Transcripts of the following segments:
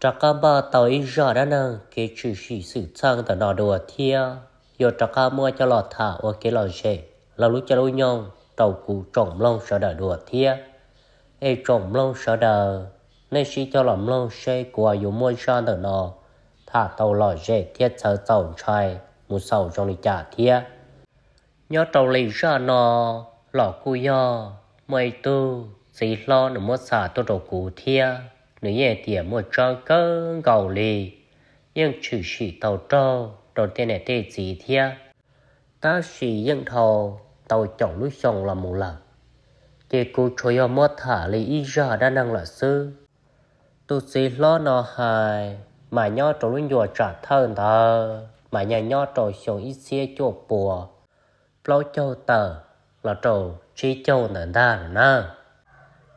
rov qab npaj tau ib zaj dab neeg kev tshwm sim xwm txheej ntawm no dua thiab yuav rov qab muab coj los tham ua kev lom zem los lub caij lub nyoog rau kuv tsoom mloog sawv daws dua thiab. Es tsoom mloog sawv daws, nej sib coj los mloog seb kuv yuav muab zaj ntawm no tham tau lom zem thiab txhawv txaus ntshai mus xaus zoo li cas thiab. Nyob rau li zaj no los kuj yog muaj ib tug txiv hlob nws muab xa tuaj rau kuv thiab nws yeej tias muaj tseeb kawg nkaus li, yeej tshwm sim tau raug rau tej niam tej txiv thiab, tab sis yeej dhau ntau caum lub xyoo los mus lawm. Ces kuv tsuas yog muab tham li ib zaj dab neeg lawm xwb. Tus txiv hlob no hais mas nyob rau lub ncua tsam thawj ntawd mas nyob nyob rau xyoo ib txhiab cuaj puas plaub caug tawm los rau tsib caug ntawd ntag na.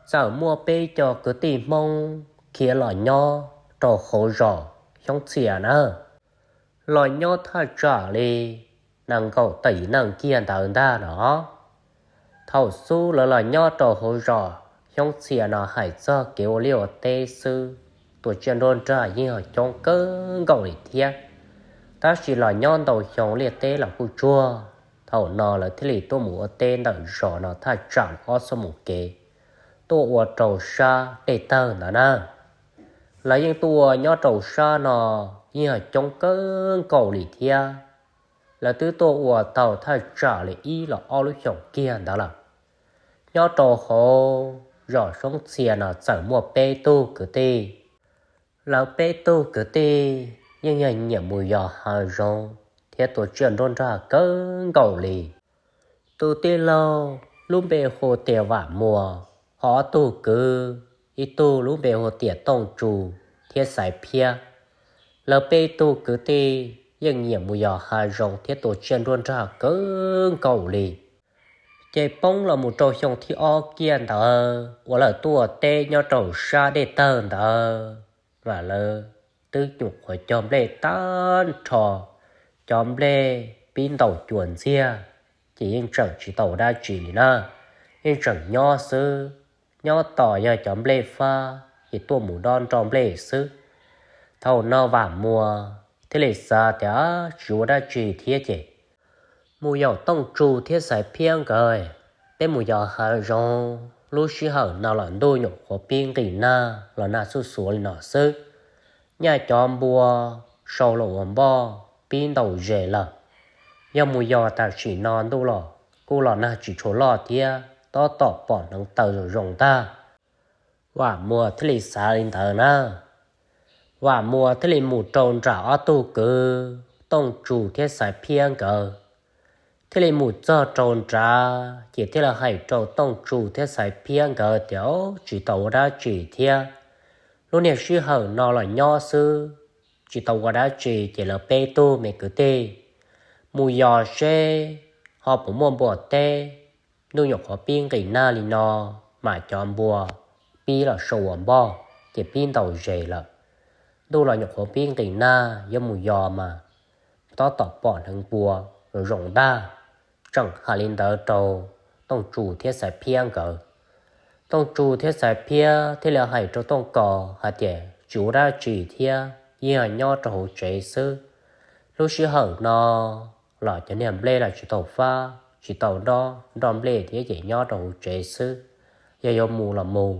Txawm muaj peb cov kwv tij Hmoob khiav los nyob rau hauv zos Xyoob Txhias na, los nyob thaj tsam li nees nkaum tawm yim neej kiag ntawd ntag no. Thaum xub lawv los nyob rau hauv zos Xyoob Txhias no hais txog kev ua liaj ua teb xwb, tus tsiaj nruab nrag yeej yog coob kawg nkaus li thiab. Tab sis los nyob ntau xyoo liaj teb los kuj tsuag, thaum no lawv thiaj li tuaj mus ua teb ntawm zos no thaj tsam ob xuab moos kev tuaj ua rau sab dej tawg ntawd na. Lawv yeej tuaj ua nyob rau sab no yeej yog coob kawg nkaus li thiab. Lawv twb tuaj ua tau thaj tsam li ib los ob lub xyoos kiag ntawd lawm. Nyob rau hauv zos Xyoob Txhias no txawm muaj peb tug kwv tij. Lawv peb tug kwv tij yeej yog nyiam mus yos hav zoov thiab tua tsiaj nruab nrag kawg nkaus li. Tus tij laug lub npe hu tias Vam Muas, ho ob tug kwv, ib tug lub npe hu tias Tooj Tsu thiab Xaiv Phiab. Lawv peb tug kwv tij yeej nyiam mus yos hav zoov thiab tua tsiaj nruab nrag kawg nkaus li. Ces poob los mus rau xyoo thib ob kiag ntawd uas lawv tuaj teb nyob rau sab dej tawg ntawd, mas lawv twb nyuam qhuav cog nplej tag nrho, cov nplej pib ntaus cua ntxiag, ces yeej tseem tsis tau dab tsi li na, yeej tseem nyob xwb. Nyob tos yog cov nplej fab ces tuaj mus dob nroj nplej xwb. Thaum no Vam Muas thiaj li xav tias tsis ua dab tsi thiab ces mus yaum Tooj Tsu thiab Xaiv Phiab nkawd, peb mus yos hav zoov. Lub sij hawm no los ntuj nyuam qhuav pib nqis nag los nag xuj xuav li no xwb. Nyaj cov npua sau los ua npoj pib ntaus zes lawm. Yog mus yos tam sim no ntuj los kuj los nag tsis tshua loj thiab, tab tom pom hneev taw zoo zoo ntag. Vam Muas thiaj li xav li ntawd na. Vam Muas thiaj li mus rau nram ob tug kwv Tooj Tsu thiab Xaiv Phiab nkawd. Thiaj li mus txog rau nrad ces thiaj li hais rau Tooj Tsu thiab Xaiv Phiab nkawd tias tsis tau ua dab tsi thiab, lub niag sij hawm no los nyob xwb, tsis tau ua dab tsi ces lawv peb tug me kwv tij mus yos seb ho puas muaj npua teb. Ntuj nyuam qhuav pib nqis nag li no, mas cov npua pib los sau ua npoj ces pib ntaus zes lawm. Ntuj los nyuam qhuav pib nqis nag, yuav mus yos mas tab tom pom hneev npua zoo zoo ntag. Tseem hais li ntawd rau Tooj Tsu thiab Xaiv Phiab nkawd. Tooj Tsu thiab Xaiv Phiab thiaj li hais rau Tooj Kos hais tias tsis ua dab tsi thiab, yeej nyob rau hauv tsev xwb. Lub sij hawm no los cov niag nplej los tsis tau fab, tsis tau dob nroj nplej thiab ces nyob rau hauv tsev xwb, yog yuav mus los mus.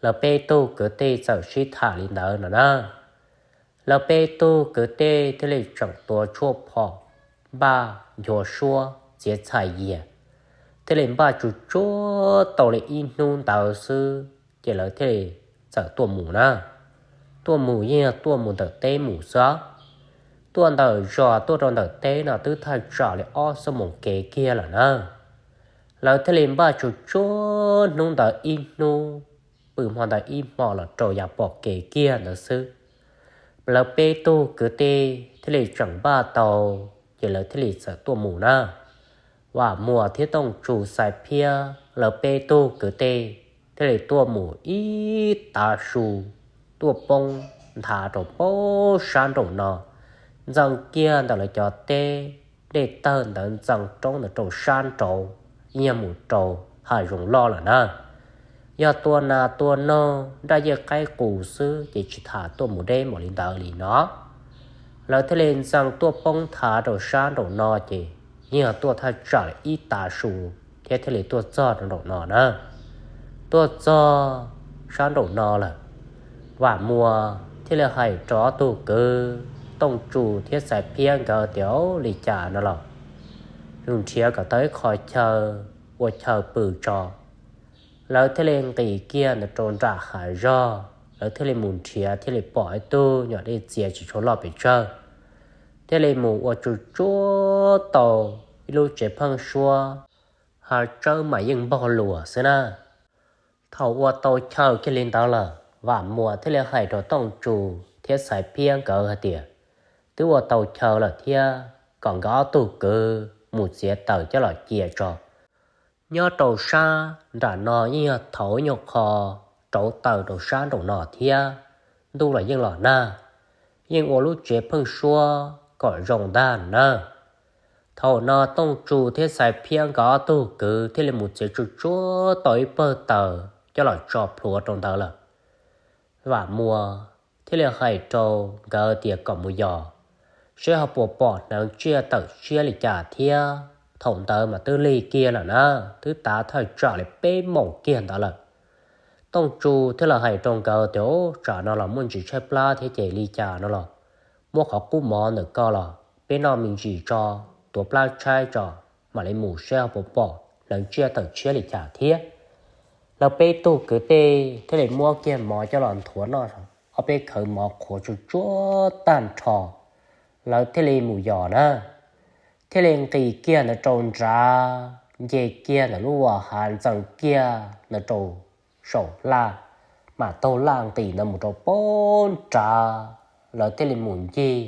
Lawv peb tug kwv tij txawm sib tham li ntawd no na. Lawv peb tug kwv tij thiaj li tseem tua tshuaj phom, npaj nchuav suab txiav txhais yias, thiaj li npaj tsuj tsuag tau li ib hnub ntawd xwb ces lawv thiaj li txawm tuaj mus na. Tuaj mus yeej yog tuaj mus ntawm teb mus xwb. Tuaj ntawm zos tuaj rau ntawm teb no twb thaj tsam li ob xuab moos kev kiag lawm na. Lawv thiaj li npaj tsuj tsuag hnub ntawd ib hnub, pw hmo ntawd ib hmo los rau yav pom kev kiag ntawd xwb. Lawv peb tug kwv tij thiaj li tseem npaj tau, ces lawv thiaj li txawm tuaj mus na. Vam Muas thiab Tooj Tsu Xaiv Phiab lawv peb tug kwv tij thiaj li tuaj mus ib tav su, tuaj poob nthav rau pab sab nraum no, ntxeev kiag ntawm lawv cov teb, dej tawg ntawd ntxeev roob ntawd rau sab nraud, yeej mus rau hav zoov loj lawm na. yog tua nas tua noog nraj yej qaib qus xwb ces tsis tas tuaj mus deb npaum li ntawd li no. Lawv thiaj li ntxees tuaj poob thav rau sab nraum no ces yeej yog tuaj thaj tsam li ib tav su thiab thiaj li tuaj txog rau nraum no na. Tuaj txog sab nraum no lawm, Vam Muas thiaj li hais rau ob tug kwv Tooj Tsu thiab Xaiv Phiab nkawd tias, Li cas no los, mus nrhiav kom tau ib qho chaw ua chaw pw tso. Lawv thiaj li nqis kiag ntawd rau nram hav zog, lawv thiaj li mus nrhiav thiaj li pom ib tug nyuam dej txias tsis tshua loj pes tsawg, thiaj li mus ua tsuj tsuab tau ib lub tsev pheeb suab, hav tsawb mas yeej npog luas xwb na. Thaum ua tau chaw kiag li ntawd lawm, Vam Muas thiaj li hais rau Tooj Tsu thiab Xaiv Phiab nkawd hais tias, Twb ua tau chaw lawm thiab, kom nkawd ob tug kwv mus txiav taws coj los cia tso. Nyob rau sab nram no yeej yog thaum nyuag qho rauv taws rau sab nraum no thiab, ntuj los yeej los nag, yeej ua lub tsev pheeb suab kom zoo ntag na. Thaum no Tooj Tsu thiab Xaiv Phiab nkawd ob tug kwv thiaj li mus txiav tsuj tsuab tau ib pawg taws coj los tso plhuav rau ntawd lawm. Vam Muas thiaj li hais rau nkawd tias kom mus yos, seb ho puas pom hneev tsiaj tawm tshiab li cas thiab. Thaum ntawd mas twb lig kiag lawm na, twb tav thawj tsam li peb moos kiag ntawd lawm. Tooj Tsu thiaj li hais rau nkawd tias, Tsam no los muaj ntsis tshaib plab thiab ces li cas no los muab qhov qub mov ntawm ko los peb noj me ntsis tso, tuav plab tshaib tso, mam li mus seb ho puas pom hneev tsiaj tawm tshiab li cas thiab. Lawv peb tug kwv tij thiaj li muab kiag mov coj los nthuav noj, ob peb khawv mov qhuav tsuj tsuab tag nrho, lawv thiaj li mus yos na. Thiaj li nqis kiag ntawd rau nrad, nce kiag ntawm lub vas hav ntxees kiag ntawd rau saum laj, mam taug laj nqis ntawd mus rau poob nrad, lawv thiaj li mus ncig.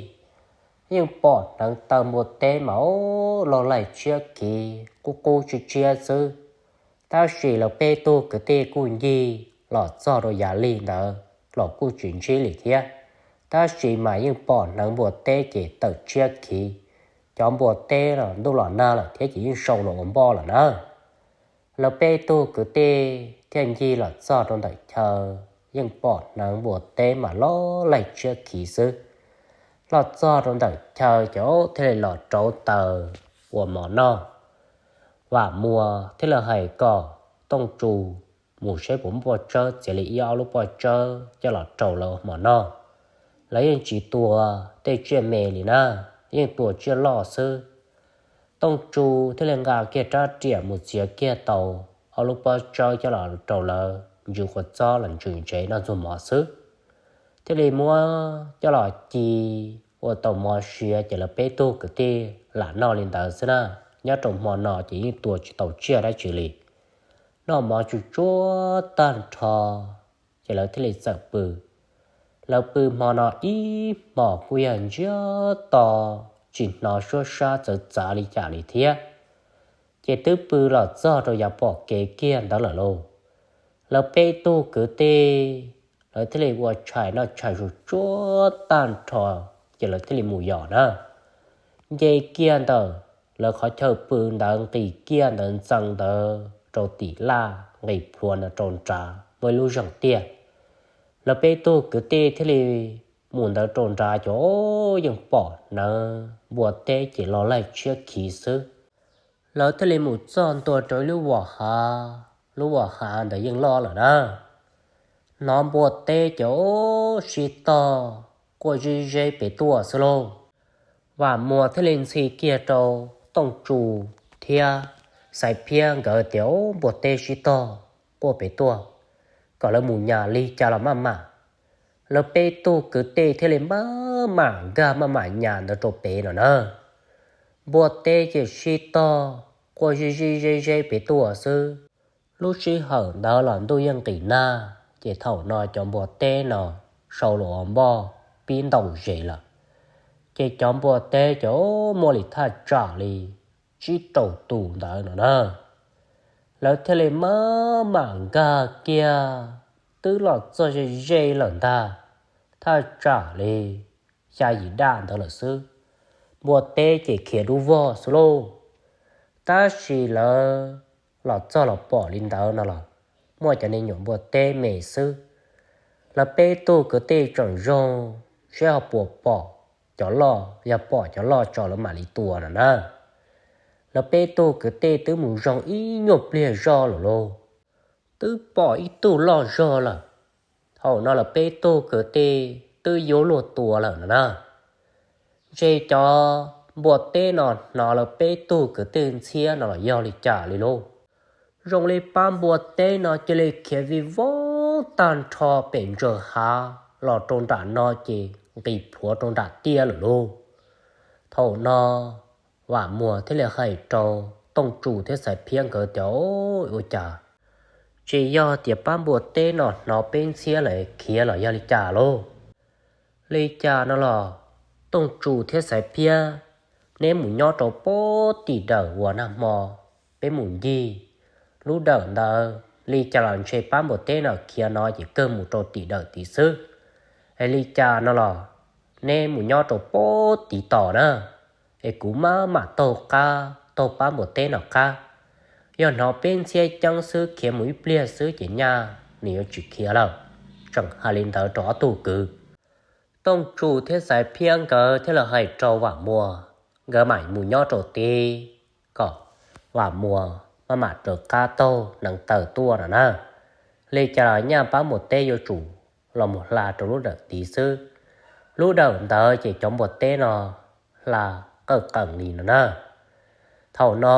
Yeej pom hneev taw npua teb mas loj laig tshiab khiv qub qub tshiab tshiab xwb. Tab sis lawv peb tug kwv tij kuj ncig los txog rau yav lig ntawd los kuj tsis ntsib li thiab. Tab sis mas yeej pom hneev npua teb ces tawm tshiab khiv, cov npua teb los ntuj los nag lawm thiab ces yeej sau los ua npoj lawm na. Lawv peb tug kwv tij thiaj ncig los txog rau ntawm chaw, yeej pom hneev npua teb mas loj laig tshiab khiv xwb. Los txog rau ntawm chaw ces thiaj li los rauv taws ua mov noj. Vam Muas thiaj li hais kom Tooj Tsu mus seb puas muaj pob tsawb, txiav li ib ob lub pob tsawb coj los rau lawv ua mov noj. Lawv yeej tsis tua tej tsiaj me li na, yeej tua tsiaj loj xwb. Tooj Tsu thiaj li nqa kiag rab riam mus txiav kiag tau ob lub pob tsawb coj los rau lawv ntsws kua txob los ntsws ntsev noj ntxuag mov xwb. Thiaj li muab coj los ci ua tau mov siav ces lawv peb tug kwv tij lam noj li ntawd xwb na. Nyob rau hmo no ces yeej tua tsis tau tsiaj dab tsi li. Noj mov tsuj tsuab tag nrho ces lawv thiaj li txawm pw. Lawv pw hmo no ib hmos kuj yog ntsiag to, tsis hnov suab sab txawv txav li cas li thiab. Ces twb pw los txog rau yav pom kev kiag ntawd lawm lauj. Lawv peb tug kwv tij, lawv thiaj li ua tshais noj tshais tsuj tsuab tag nrho, ces lawv thiaj li mus yos na. Nce kiag ntawm lawv qhov chaw pw ntawd nqis kiag ntawd ntxees ntawd rau tim laj nqis plhuav ntawd rau nrad muaj ib lub zeeg tiaj. Lawv peb tug kwv tij thiaj li mus ntawd rau nrad ces yeej pom hneev npua teb ces loj laig tshiab khiv xwb. Lawv thiaj li mus txog ntua rau ib lub vas hav, lub vas hav ntawd yeej loj lawm na. Hnov npua teb ces sib tog quaj zib zeb pem tuaj xwb lauj. Vam Muas thiaj li ntxhi kiag rau Tooj Tsu thiab Xaiv Phiab nkawd tias, Npua teb sib tog quaj pem tuaj, kom lawv mus nyas li cas los maj mam. Lawv peb tug kwv tij thiaj li maj mam nkag maj mam nyas ntawd rau pem no na. Npua teb ces sib tog quaj zib zib zeb zeb pem tuaj xwb. Lub sij hawm ntawd los ntuj yeej nqis nag, ces thaum no cov npua teb no sau los ua npoj pib ntaus zes lawm. Ces cov npua teb ces muaj li thaj tsam li tsib rau tus ntawd no na. Lawv thiaj li maj mam nkag kiag, twb los txog ze ze lawm ntag, thaj tsam li xya yim daj ntawd lawm xwb. Npua teb ces khiav dub vog xwb lauj. Tab sis lawv los txog los pom li ntawd no los muaj cov me nyuam npua teb me xwb. Lawv peb tug kwv tij tseem zoo, seb ho puas pom cov loj, yog pom cov loj tso lawv mam li tua no na. Lawv peb tug kwv tij twb mus zoo ib nyuag pliag zog lawm lauj, twb pom ib tug loj zog lawm. Thaum no lawv peb tug kwv tij twb yuav luag tua lawm no na. Ntshe cov npua teb no hnov lawv peb tug kwv tij ntxhiab no los yog li cas li lauj. Zoo li pab npua teb no cia li khiav vij voog tag nrho pem ntsaws hav los rau nram no ces nqis plhuav rau nram tiaj lawm lauj. Thaum no Vam Muas thiaj li hais rau Tooj Tsu thiab Xaiv Phiab nkawd tias, Ua cas, tsis yog tias pab npua teb no hnov peb ntxhiab lawm khiav los yog li cas lauj? Li cas no los, Tooj Tsu thiab Xaiv Phiab, neb mus nyob rau pem tim dawm uas nag hmo peb mus ncig lub dawm ntawd, li cas los ntshe pab npua teb no khiav no ces kawg mus rau tim dawm tid xwb. Es li cas no los neb mus nyob rau pem tid tos na, es kuv mam mam taug qab taug pab npua teb no qab. Yog hnov peb ntxhiab ceeb xwb khiav mus ib pliag xwb ces nyaj nws yuav tsis khiav lawm. Tseem hais li ntawd rau ob tug kwv. Tooj Tsu thiab Xaiv Phiab nkawd thiaj li hais rau Vam Muas, nkawd mam mus nyob rau tid kom Vam Muas maj mam raws qab taug hneev taw tuaj no na. Li cas los nyaj pab npua teb yuav tsum los mus hla rau lub dawm tid xwb. Lub dawm ntawd ces cov npua teb no hla qawj qees li no na. Thaum no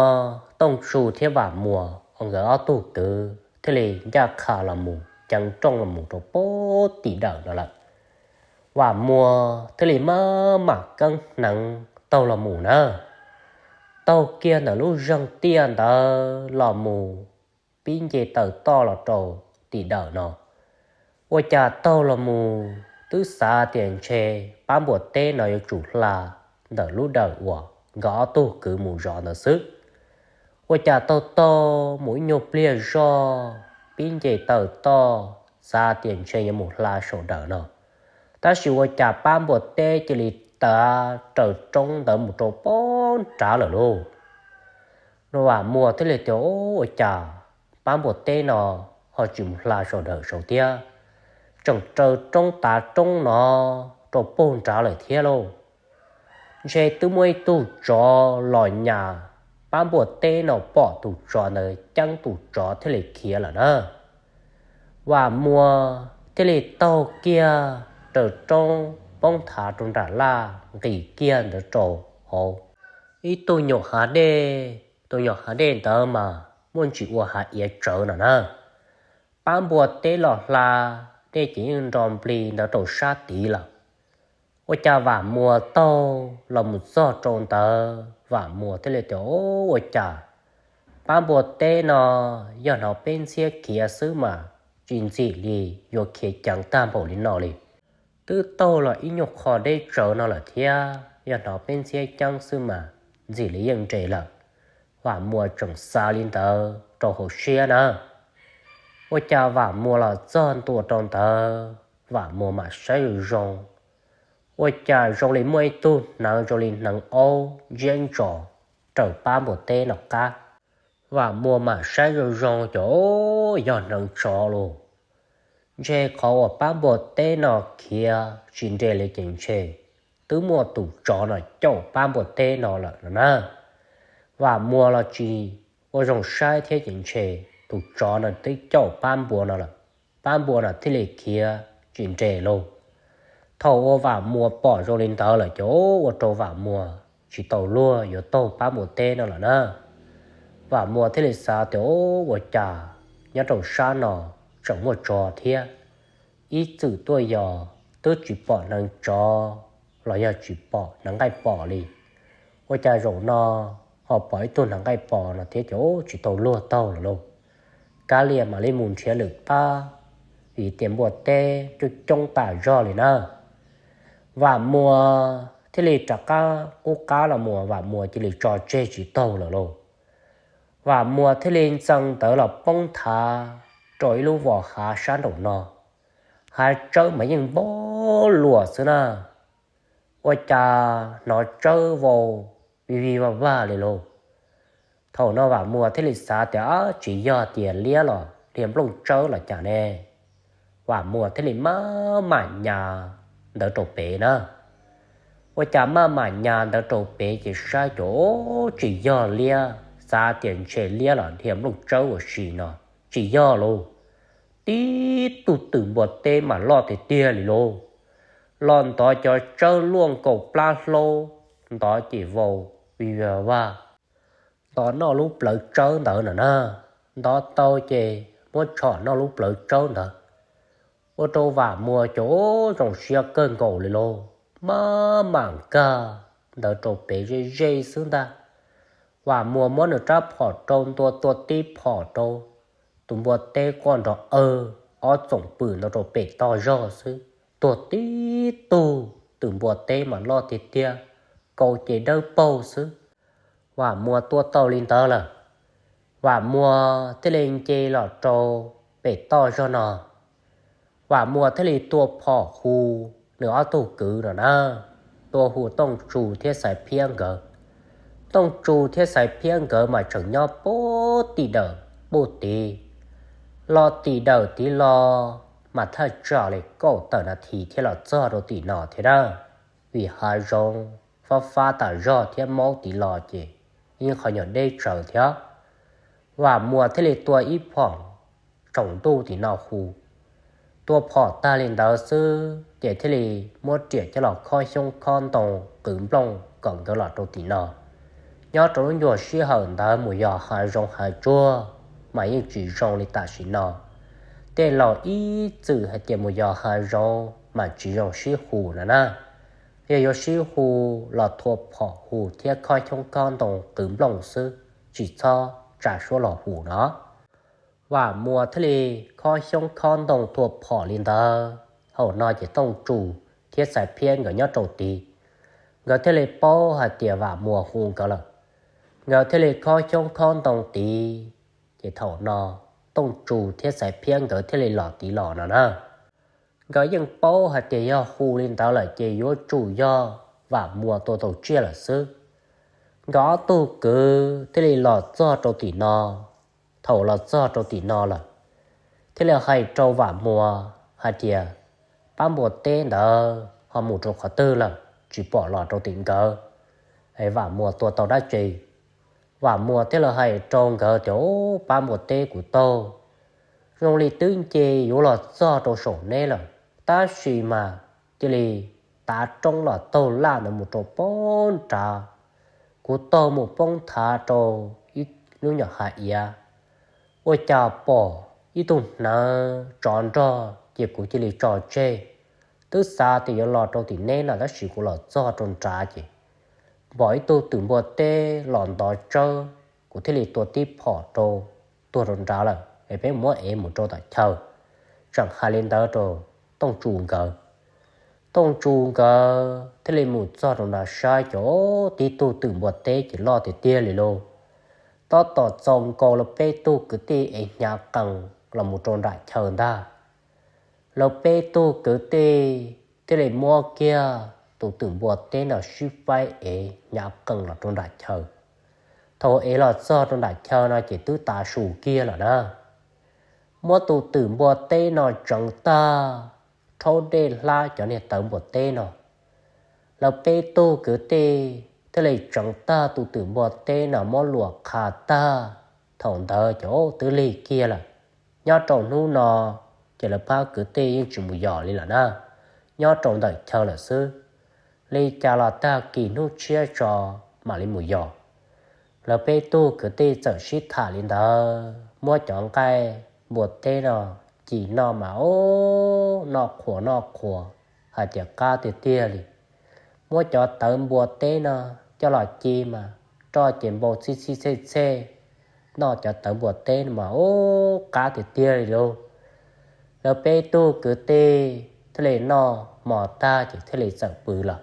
Tooj Tsu thiab Vam Muas nkawd ob tug kwv thiaj li ncaj qha los mus ceev rooj los mus rau pem tim dawm no lawm. Vam Muas thiaj li maj mam keeb hneev taug los mus na. Taug kiag ntawm lub zeeg tiaj ntawd los mus pib nce taw toj los rau tim dawm no. Ua cas taug los mus twb xav tias ntshe pab npua teb no yuav tsum hla ntawm lub dawm uas nkawd ob tug kwv mus zov ntawd xwb. Ua cas taug taug mus ib nyuag pliag zog pib nce taw toj, xav tias ntshe yuav mus hla saum dawm no, tab sis ua cas pab npua teb cia li tav raws roob ntawd mus rau pem nrad lawm lauj. No Vam Muas thiaj li tias, Ua cas pab npua teb no ho tsis mus hla saum dawm saud thiab, tseem raws roob tav roob no rau pem nrad lawm thiab lauj? Ntshe twb muaj ib tug tsov los nyas, pab npua teb no pom tus tsov ntawd ceeb tus tsov thiaj li khiav lawm na. Vam Muas thiaj li taug kiag raws roob poob thav rau nram laj nqis kiag ntawd rau hauv ib tug nyuam hav dej. Tus nyuam hav dej ntawd mas muaj ntsis ua hav iav tsawv no na. Pab npua teb los hla, dej ces yeej nro nplig ntawd rau sab tid lawm. Ua cas Vam Muas taug los mus txog rau ntawd, Vam Muas thiaj li tias, Ua cas pab npua teb no yog hnov peb ntxhiab khiav xwb mas tsis ntxim li yuav khiav ceev tag npaum li no li. Twb taug los ib nyuag qho deb tsawv no lawm thiab, yog hnov peb ntxhiab ceeb xwb mas ntxim li yeej nres lawm. Vam Muas tseem xav li ntawd rau hauv siab na. Ua cas Vam Muas los txog ntua rau ntawd, Vam Muas mam saib zoo zoo, ua cas zoo li muaj ib tug hneev zoo li hneev aub ntsiab ntsos raws pab npua teb no qab. Vam Muas mam saib zoo zoo ces yog hneev tsov lauj. Ntshe qhov uas pab npua teb no khiav tsis nres li ces ntshe twb muaj tus tsov no caum pab npua teb no lawm no na. Vam Muas los tsis ua zoo saib thiab ces ntshe tus tsov no twb caum pab npua no lawm, pab npua no thiaj li khiav tsis nres lauj. Thaum uas Vam Muas pom zoo li ntawd lawm ces ua rau Vam Muas tsis tau luag yuav taug pab npua teb no lawm na. Vam Muas thiaj li xav tias, Ua cas nyob rau sab no tseem muaj tsov thiab? Ib txwm tuaj yos twb tsis pom hneev tsov los yog tsis pom hneev nqaij pos li. Ua cas zaum no ho pom ib tug hneev nqaij pos no thiab ces tsis tau luag taug lawm lauj. Kav liam mam li mus nrhiav lwm pab, vim tias npua teb coob coob tas zog li na. Vam Muas thiaj li rov qab qub qab los mus, Vam Muas cia li tso tseg tsis taug lawm lauj. Vam Muas thiaj li ntxeev ntawd los poob thav rau ib lub vos hav sab nraum no. Hav tsawb mas yeej npog luas xwb na. Ua cas hnov tsawb vau vij vij vaj vaj li lauj. Thaum no Vam Muas thiaj li xav tias, Tsis yog tias liab los dhia nplooj tsawb los cas ne, Vam Muas thiaj li maj mam nyas ntawd rau pem na. Ua cas maj mam nyas ntawd rau pem ces saib cov tsis yog liab, xav tias ntshe liab los dhia nplooj tsawb ua si no, tsis yog lauj. Tib tug twm npua teb mas loj tiag tiag li lauj. Los ntov cov tsawb luaj nkaus plab hlaub, ntov ces vau vij vag vaj, ntov noj lub plawv tsawb ntawd no na. Ntov tau ces muab tshom noj lub plawv tsawb ntawd, ua rau Vam Muas cov zoo siab kawg nkaus li lauj. Maj mam nkag ntawd rau pem ze ze xwb ntag. Vam Muas muab nws rab phom rau ntua tua tib phom rau, tus npua teb quaj nrov awg, ob txoom pw ntawd rau pem toj zog xwb. Tuag tib tug twm npua teb mas loj tiag tiag, kaus ces dawb paug xwb. Vam Muas tua tau li ntawd lawm, Vam Muas thiaj li nce los rau pem toj zog no. Vam Muas thiaj li tua phom hu nws ob tug kwv no na, tua hu Tooj Tsu thiab Xaiv Phiab nkawd. Tooj Tsu thiab Xaiv Phiab nkawd mas tseem nyob puag tim dawm puag tid, los tim dawm tid los mas thaj tsam li kaum tawm nas this thiaj los txog rau tim no thiab na. Vim hav zoov fab fab tas zog thiab maub tid los ces yeej qhov nyuag deb tsawv thiab. Vam Muas thiaj li tua ib phom tsaus ntuj tim no hu. Tua phom tag li ntawd xwb ces thiaj li muab riam coj los khob xyoob khob ntoo qwv nplooj kom nkawd los rau tim no. Nyob rau lub nyuag sij hawm ntawd mus yos hav zoov hav tsuag mas yeej tsis zoo li tam sim no. Tej laus ib txwm hais tias mus yos hav zoov mas tsis zoo sib hu no na. Yog yuav sib hu los thua phom hu thiab khob xyoob khob ntoo qwv nplooj xwb, tsis txhob tsa suab los hu no. Vam Muas thiaj li khob xyoob khob ntoo thua phom li ntawd. Thaum no ces Tooj Tsu thiab Xaiv Phiab nkawd nyob rau tid, nkawd thiaj li paub hais tias Vam Muas hu nkawd lawm. Nkawd thiaj li khob xyoob khob ntoo tid, ces thaum no Tooj Tsu thiab Xaiv Phiab nkawd thiaj li los tid los no na. Nkawd yeej paub hais tias yog hu li ntawd lawm ces yuav tsum yog Vam Muas tua tau tsiaj lawm xwb. Nkawd ob tug kwv thiaj li los txog rau tim no. Thaum los txog rau tim no lawm, thiaj li hais rau Vam Muas hais tias, pab npua teb ntawd ho mus rau qhov twg lawm tsis pom los rau tim nkawd? Es Vam Muas tua tau dab tsi? Vam Muas thiaj li hais rau nkawd tias, pab npua teb kuv taug, zoo li twb nce yuav los txog rau saum neb lawm, tab sis mas cia li tav roob los taug laj ntawd mus rau poob nrad. Kuv taug mus poob thav rau ib lub nyuam hav iav, ua cas pom ib tug hneev tsov nrog ces kuv cia li tso tseg. Twb xav tias yuav los rau tim neb no tab sis kuv los txog rau nrad ces pom ib tug twm npua teb los ntov tsawb, kuv thiaj li tua tib phom rau tuag rau nrad lawm es peb muab ev mus rau tom chaw. Tseem hais li ntawd rau Tooj Tsu nkawd. Tooj Tsu nkawd thiaj li mus txog rau nrad saib cov tib tug twm npua teb ces loj tiag tiag li lauj. Tab tom txaus nkaus lawv peb tug kwv tij ev hnyav qees los mus rau nram chaw ntag. Lawv peb tug kwv tij thiaj li muab kiag tus twm npua teb no sib faib ev hnyav qees los rau nram chaw. Thaum ev los txog rau nram chaw no ces twb tav su kiag lawm na. Muab tus twm npua teb no tseev tag, rhaub dej hlab cov niag tawv npua teb no. Lawv peb tug kwv tij thiaj li tseev tag tus twm npua teb no muab luam qha tag. Thaum ntawd ces twb lig kiag lawm. Nyob rau hnub no ces lawv pab kwv tij yeej tsis mus yos li lawm na, nyob rau ntawm chaw lawm xwb. Li cas los tag kis hnub tshiab tso mam li mus yos. Lawv peb tug kwv tij txawm sib tham li ntawd, muab cov nqaij npua teb no ci noj mas ub, noj qhuas noj qhuas hais tias qab tiag tiag li. Muab cov tawv npua teb no coj los ci mas roj ces npau txhij txhij txhej txhej, noj cov tawv npua teb no mas ub, qab tiag tiag li lauj. Lawv peb tug kwv tij thiaj li noj hmo tag ces thiaj li txawm pw lawm.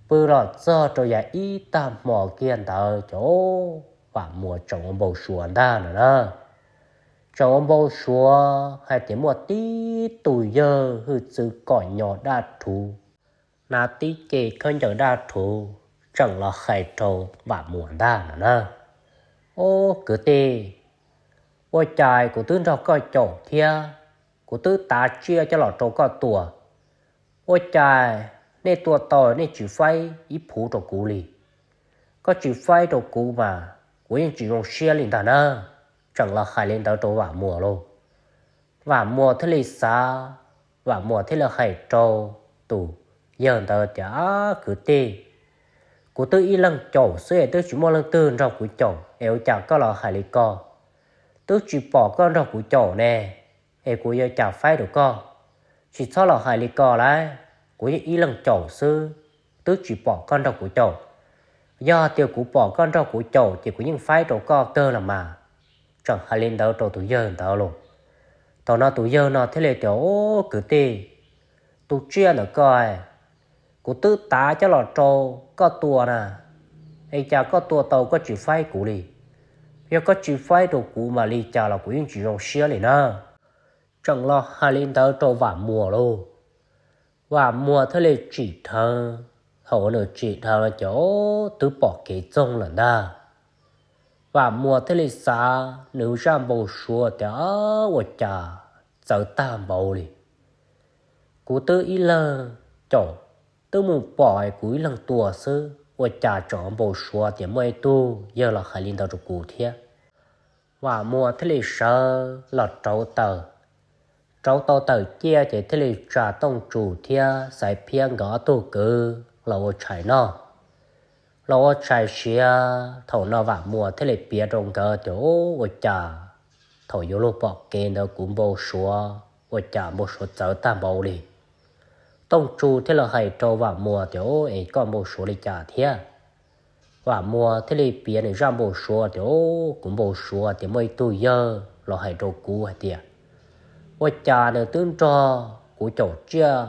Pw los txog rau yav ib tag hmo kiag ntawd ces Vam Muas tseem ua npau suav ntag no na. Tseem ua npau suav hais tias muaj tib tug yawg hwj txwv kom nyo daj rhuv, hnav tib ce khaub ncaws daj rhuv tseem los hais rau Vam Muas ntag no na. Ob kwv tij, Ua cas kuv twb nrog koj caum thiab, kuv twb tav tsiaj coj los rau koj tua, ua cas nej tua tau nej tsis faib ib phuv rau kuv li? Koj tsis faib rau kuv mas kuv yeej tsis zoo siab li ntag na. Tseem los hais li ntawd rau Vam Muas lauj. Vam Muas thiaj li xav, Vam Muas thiaj li hais rau tus yawg ntawd tias, Ab kwv tij, kuv twb ib leeg caum xwb es twb tsis muaj leej twg nrog kuv caum es ua cas koj los hais li ko? Twb tsis pom koj nrog kuv caum ne, es kuv yuav cas faib rau koj? Tsis txhob los hais li ko lauj, kuv yeej ib leeg caum xwb, twb tsis pom koj nrog kuv caum. Yog tias kuv pom koj nrog kuv caum ces kuv yeej faib rau koj kawg los mas. Tseem hais li ntawd rau tus yawg ntawd lauj. Thaum no tus yawg no thiaj li tias, Ub kwv tij, tus tsiaj ntawm koj, kuv twb tav coj los rau koj tua na, es cas koj tua tau koj tsis faib kuv li? Yog koj tsis faib rau kuv mas li cas los kuv yeej tsis zoo siab li na. Tseem los hais li ntawd rau Vam Muas lauj. Vam Muas thiaj li tsim dheev, thaum uas nws tsim dheev no ces twb pom kev txoog lawm ntag. Vam Muas thiaj li xav nws zaj npau suav tias, Ua cas txawv tag npaum li, kuv twb ib leeg caum, twb mus pom kuv ib leeg tua xwb, ua cas tseem npau suav tias muaj ib tug yawg los hais li ntawd rau kuv thiab. Vam Muas thiaj li sawv los rauv taws, rauv tau taws ciaj ces thiaj li tsa Tooj Tsu thiab Xaiv Phiab nkawd ob tug kwv los ua tshais noj. Los ua tshais siav, thaum no Vam Muas thiaj li piav rau nkawd tias, Ub, ua cas thaum yuav luag pom kev ntawd kuv npau suav, ua cas npau suav txawv tag npaum li. Tooj Tsu thiaj li hais rau Vam Muas tias, Ub, es koj npau suav li cas thiab? Vam Muas thiaj li piav nws zaj npau suav tias, Ub, kuv npau suav tias muaj ib tug yawg los hais rau kuv hais tias, ua cas nws twb nrog kuv caum tsiaj,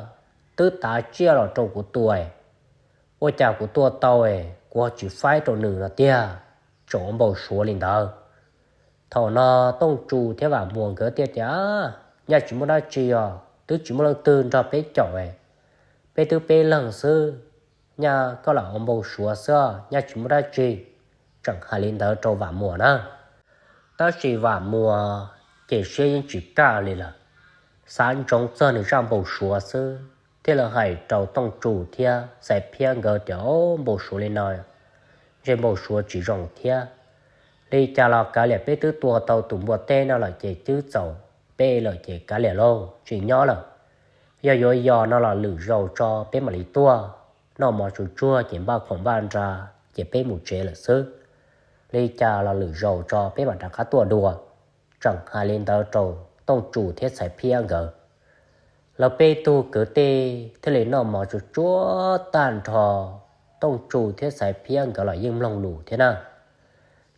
twb tav tsiaj los rau kuv tua, ua cas kuv tua tau, kuv ho tsis faib rau nws no tiag, tseem npau suav li ntawd. Thaum no Tooj Tsu thiab Vam Muas nkawd thiaj tias, Nyaj tsis muaj dab tsi os, twb tsis muaj leej twg nrog peb caum, peb twb peb leeg xwb, nyaj koj lam ua npau suav xwb, nyaj tsis muaj dab tsi. Tseem hais li ntawd rau Vam Muas na. Tab sis Vam Muas ces siab yeej tsis kaj li lawm, xav ntsoov txog nws zaj npau suav xwb, thiaj li hais rau Tooj Tsu thiab Xaiv Phiab nkawd tias, Npau suav li no, ntshe npau suav tsis zoo thiab. Li cas los kav liam, peb twb tua tau tus npua teb no lawm ces twb txaus peb lawm ces kav liam lauj, tsis nyob lawm. Yog yuav yos no los lwm zaus tso peb mam li tuaj, noj mov tsuag tsuag ces npaj khoom npaj nra ces peb mus tsev lawm xwb. Li cas los lwm zaus tso peb mam rov qab tuaj dua. Tseem hais li ntawd rau Tooj Tsu thiab Xaiv Phiab nkawd. Lawv peb tug kwv tij thiaj li noj mov tsuag tsuag tag nrho, Tooj Tsu thiab Xaiv Phiab nkawd los yeej mloog lus thiab na.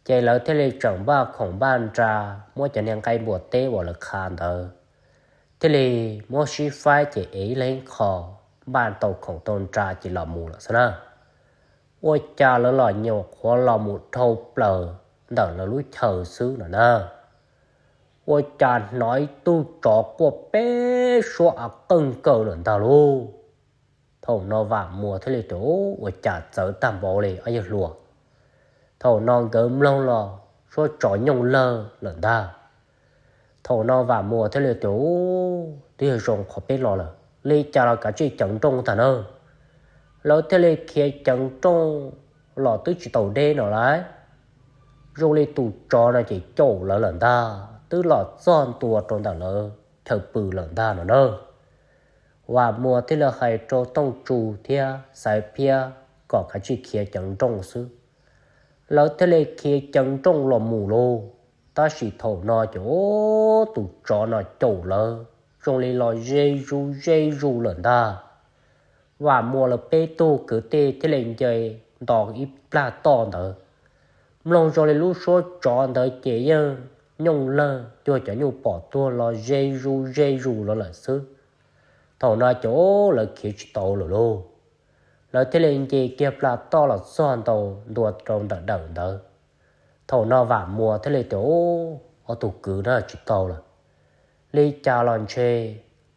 Ces lawv thiaj li tseem npaj khoom npaj nra, muab cov niag nqaij npua teb uas lawv khav ntawd thiaj li muab sib faib ces ev ib leeg ib qho, npaj tau khoom tau nra ces los mus lawm xwb na. Ua cas lawv los nyuam qhuav los mus dhau plaws ntawm lawv lub chaw xwb no na, ua cas hnov ib tug tsov quaj peb suab av qeej kaw lawm ntag lauj. Thaum no Vam Muas thiaj li tias, Ua cas txawv tag npaum li ob yawg hluas? Thaum no nkawd mloog los suab tsov nyooj lawg lawm ntag. Thaum no Vam Muas thiaj li tias, Ub, twb yog zoo qhov peb los lawm, li cas los kav tsij ceev nrooj tag na. Lawv thiaj li khiav ceev nrooj los twb tsis tau deb no lauj, zoo li tus tsov no ces caum lawv lawm ntag, twb los txog ntua rau ntawm lawv chaw pw lawm ntag no na. Vam Muas thiaj li hais rau Tooj Tsu thiab Xaiv Phiab kom kav tsij khiav ceev nrooj xwb. Lawv thiaj li khiav ceev nrooj los mus lauj. Tab sis thaum no ces tus tsov no caum lawv zoo li los ze zus ze zus lawm ntag. Vam Muas lawv peb tug kwv tij thiaj li nce nto ib plag toj ntawd, mloog zoo li lub suab tsov ntawd ces yeej nyooj lawg cuag cov nyuj pom tuag los ze zus ze zus los lawm xwb. Thaum no ces lawv khiav tsis tau lawm lauj. Lawv thiaj li nce kiag plag toj los txog ntau ntua rau ntawm dawm ntawd. Thaum no Vam Muas thiaj li tias, Ub, ob tug kwv na, tsis tau lawm. Li cas los ntshe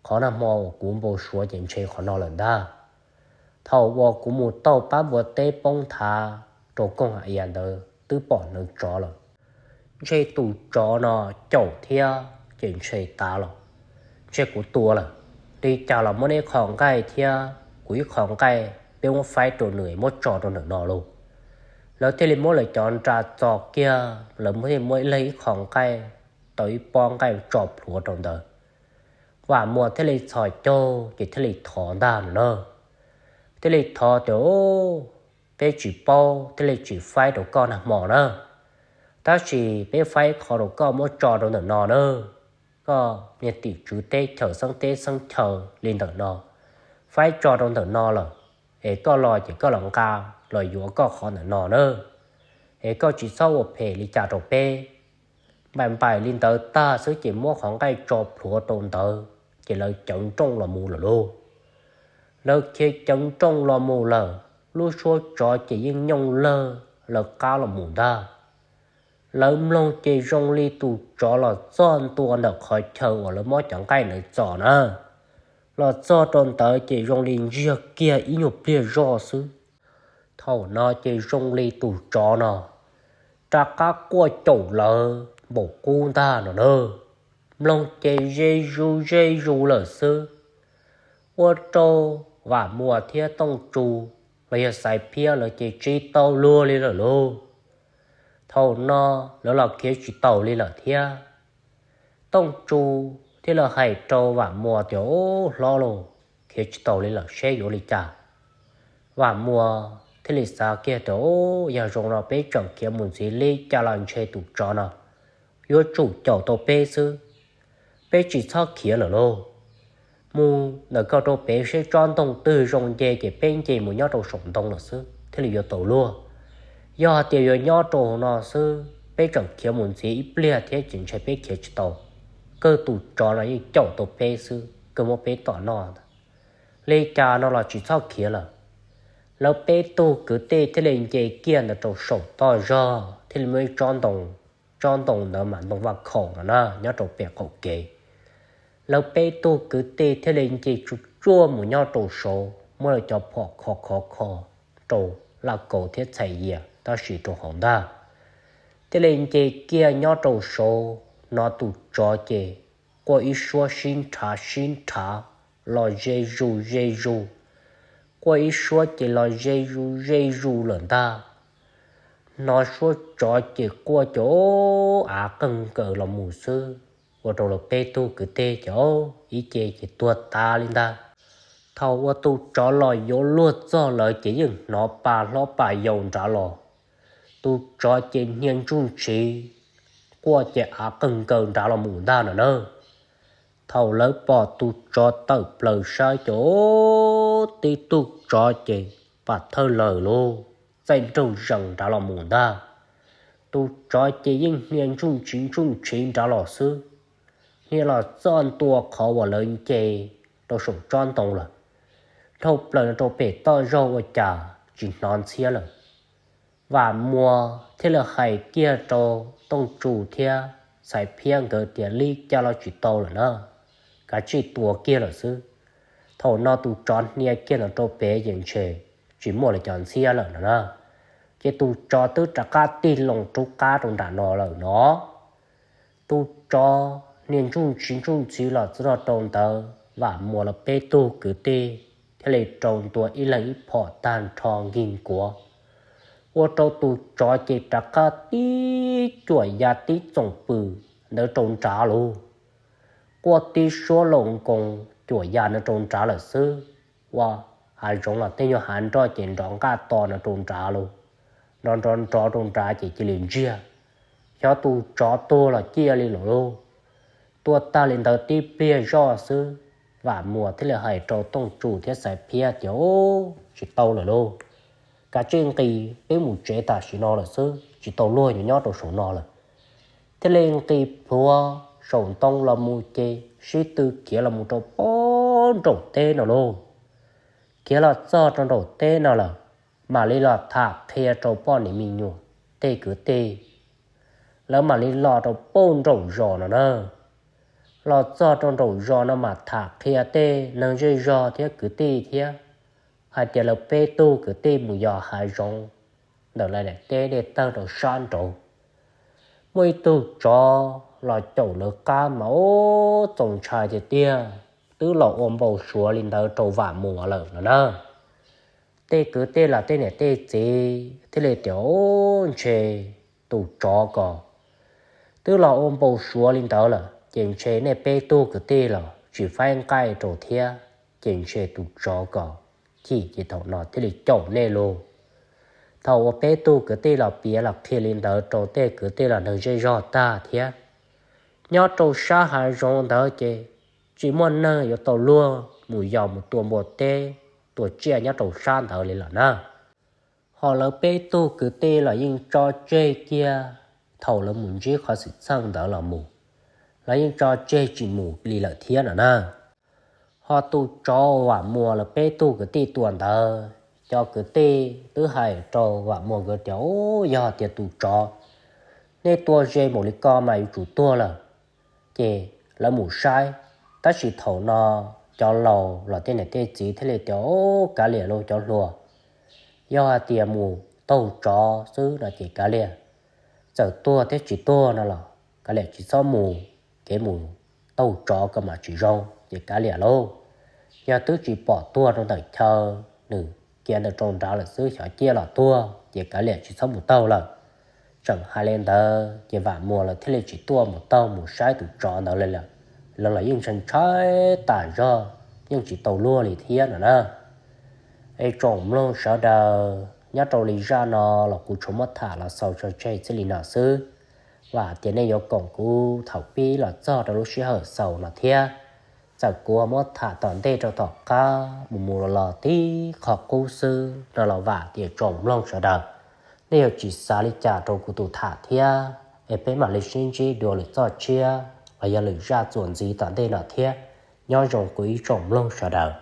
qhov nag hmo uas kuv npau suav ces ntshe qhov no lawm ntag. Thaum uas kuv mus taug pab npua teb poob nthav rau koog ha ia ntawd twb pom hneev tsov lawm. Ntshe tus tsov no caum thiab ces ntshe tav los, ntshe kuv tua lawm, li cas los muab neb qho nqaij thiab kuv ib qho nqaij peb muab faib rau nws muab tso rau ntawm no lauj. Lawv thiaj li muab lawv cov nra txo kiag, lawv thiaj muab ib leeg ib qho nqaij, tau ib pob nqaij tso plhuav rau ntawd. Vam Muas thiaj li txhos caug ces thiaj li thov ntag no na. Thiaj li thov tias, Peb tsis paub thiaj li tsis faib rau koj nag hmo na, tab sis peb faib qho rau koj muab tso rau ntawm no na. Koj niag tim tswv teb chaws xeeb teb xeeb chaw li ntawm no, faib tso rau ntawm no lawm, es koj los ces koj los nqa los yuav koj qhov ntawm no na, es koj tsis txhob ua phem li cas rau peb. Npaim npaim li ntawd tag xwb ces muab qhov nqaij tso plhuav rau ntawd ces lawv cawv nrooj los mus lawm lauj. Lawv khiav cawv nrooj los mus lawm, lub suab tsov ces yeej nyooj lawg lawv qab los mus ntag. Lawv mloog ces zoo li tus tsov los txog ntua ntawm qhov chaw uas lawv muab cov nqaij ntawd txo na. Los txog rau ntawd ces zoo li ntsiag kiag ib nyuag pliag zoj xwb. Thaum no ces zoo li tus tsov no rov qab quaj caum lawv npaum qub ntag no na. Mloog ces ze zus ze zus lawm xwb, ua rau Vam Muas thiab Tooj Tsu los yog Xaiv Phiab lawv ces tsis tau luag li lawm lauj. Thaum no lawv los khiav tsis taus li lawm thiab. Tooj Tsu thiaj li hais rau Vam Muas tias, Ub, hlob lauj, khiav tsis taus li lawm seb yuav li cas? Vam Muas thiaj li xav kiag tias, Ub, yog zoo no peb tseem khiav mus ntxiv li cas los ntshe tus tsov no yuav tsum caum tau peb xwb. Peb tsis txhob khiav lawm lauj. Mus ntawm koj rau pem seb tsob ntoo twg zoo nce ces peb nce mus nyob rau saum ntoo lawm xwb thiaj li yuav tau luag. Yog hais tias yuav nyob rau no xwb peb tseem khiav mus ntxiv ib pliag thiab ces ntshe peb khiav tsis tau. Kawg tus tsov no yeej caum tau peb xwb, kawg muab peb tom noj ntag. Li cas no los tsis txhob khiav lawm. Lawv peb tug kwv tij thiaj li nce kiag ntawd rau saum toj zog thiaj li muaj ib tsob ntoo, tsob ntoo ntawd mas ntoo vaj khaum no na nyob rau pem qaum kev. Lawv peb tug kwv tij thiaj li nce tsuj tsuaj mus nyob rau saud, muab lawv cov phom kho kho kho rau laj kaus thiab txhais yias tab sis rau hauv ntag. Thiaj li nce kiag nyob rau saud, hnov tus tsov ces quaj ib suab sib nrhav sib nrhav los ze zus ze zus, quaj ib suab ces los ze zus ze zus lawm ntag. Hnov suab tsov ces quaj cov av qeeg nkaws los mus xwb, ua rau lawv peb tug kwv tij ces ib ce ces tuag tas li ntag. Thaum uas tus tsov los yuav luag txog lawv ces yeej hnov pa hlob pa yau nrad los. Tus tsov ces hnia ntsuj ntsiv, quaj ces av qeeg nkaws nrad los mus ntag no na. Thaum lawv pom tus tsov tawm plaws saib ces tib tug tsov ces pam thawj lawm lauj, txaij nraug zees nrad los mus ntag. Tus tsov ces yeej hnia ntsuj ntsiv ntsuj ntsiv nrad los xwb, hnia los txog ntua qhov uas lawv nce rau saum tsob ntoo lawm. Dhau plaws no rau pem toj zog ua cas tsis hnov ntxhiab lawm. Vam Muas thiaj li hais kiag rau Tooj Tsu thiab Xaiv Phiab nkawd tias li cas los tsis tau lawm na, kav tsij tua kiag lawm xwb. Thaum no tus tsov hnia kiag no rau pem ces ntshe tsis muaj lawv cov ntxhiab lawm no na. Ces tus tsov twb rov qab tig loo rub qab rau nram no lawm no. Tus tsov niag ntsuj ntsiv ntsuj ntsiv los txog rau ntawd Vam Muas lawv peb tug kwv tij thiaj li rau ntua ib leeg ib phom tag nrho nkig nkuav, ua rau tus tsov ces rov qab tib cuam ya tib txoom pw ntawd rau nrad lauj. Quaj tib suab laus nkoos cuam ya no rau nrad lawm xwb, ua hav zoov los tej nyuag hav nroj ces nrov nqaj to no rau nrad lauj. Nrov nrov nrov rau nrad ces cia li ntsiag, xyov tus tsov tuag los ciaj li lawm lauj. Tuaj tag li ntawd tib pliag zoj xwb, Vam Muas thiaj li hais rau Tooj Tsu thiab Xaiv Phiab tias, Tsis tau lawm lauj, kav tsij nqis peb mus tsev tam sim no lawm xwb, tsis tau luag yuav nyob rau saum no lawm. Thiaj li nqis plhuav saum ntoo los mus ces sib tw khiav los mus rau pem nraum teb no lauj. Khiav los txog rau nraum teb no lawm, mam li los tham qhia rau poj niam me nyuam tej kwv tij. Lawv mam li los rau pem nraum zos no na. Los txog rau nraum zos no mas tham qhia tej neeg zej zog thiab kwv tij thiab, hais tias lawv peb tug kwv tij mus yos hav zoov ntawm lawv daim teb dej tawg rau sab nraud. muaj ib tug tsov los caum lawv qab mas ub txaus ntshai tiag tiag, twb los ua npau suav li ntawd rau Vam Muas lawm no na. Tej kwv tij los tej niam tej txiv thiaj li tias, Ub, ntshe tus tsov ko twb los ua npau suav li ntawd lawm ces ntshe nej peb tug kwv tij los tsis faib nqaij rau thiab, ces ntshe tus tsov ko chim ces thaum no thiaj li caum nej lauj. Thaum uas peb tug kwv tij los piav los qhia li ntawd rau tej kwv tij los neeg zej zog tag thiab, nyob rau sab hav zoov ntawd ces tsis muaj neeg yuav tau luag mus yos mus tua npua teb, tua tsiaj nyob rau sab ntawd li lawm na. Ho lawv peb tug kwv tij los yeej tso tseg kiag, thaum lawv mus ntsib qhov xwm txheej ntawd los mus, lawv yeej tso tseg tsis mus li lawm thiab no na. Ho tus tsov Vam Muas lawv peb tug kwv tij tua ntawd, cov kwv tij twb hais rau Vam Muas nkawd tias, Ub, yog tias tus tsov nej tua ze npaum li ko mas yuav tsum tuag lawm. Ces lawv mus saib, tab sis thaum no cov laus los tej niam tej txiv thiaj li tias, Ub, kav liam lauj cov hluas, yog hais tias mus taug tsov xwb no ces kav liam, txawm tuag thiab tsis tuag no los kav liam tsis txhob mus, kev mus taug tsov ko mas tsis zoo ces kav liam lauj. Yog twb tsis pom tuag rau ntawm chaw, nws khiav ntawm rau nrad lawm xwb xyov ciaj los tuag ces kav liam tsis txhob mus taug lawm. Tseem hais li ntawd ces Vam Muas lawv thiaj li tsis tuaj mus taug mus saib tus tsov ntawd li lawm. Lawv los yeej ntshai ntshai tas zog, yeej tsis tau luag li thiab no na. Es tsoom mloog sawv daws, nyob rau li zaj no los kuv tsuas muab tham los xaus tso tseg txij li no xwb. Vam tias nej yuav koom kuv thaum pib los txog rau lub sij hawm xaus no thiab. Txawm kuv muab tham tom ntej rau tom qab mus mus los los tib qho qub xwb no los vam tias tsoom mloog sawv daws, nej yuav tsis xav li cas rau kuv tus tham thiab, es peb mam li sib ntsib dua lwm txoj tshiab los yog lwm zaj txuas ntxiv tom ntej no thiab. Nyob zoo kuv ib tsoom mloog sawv daws.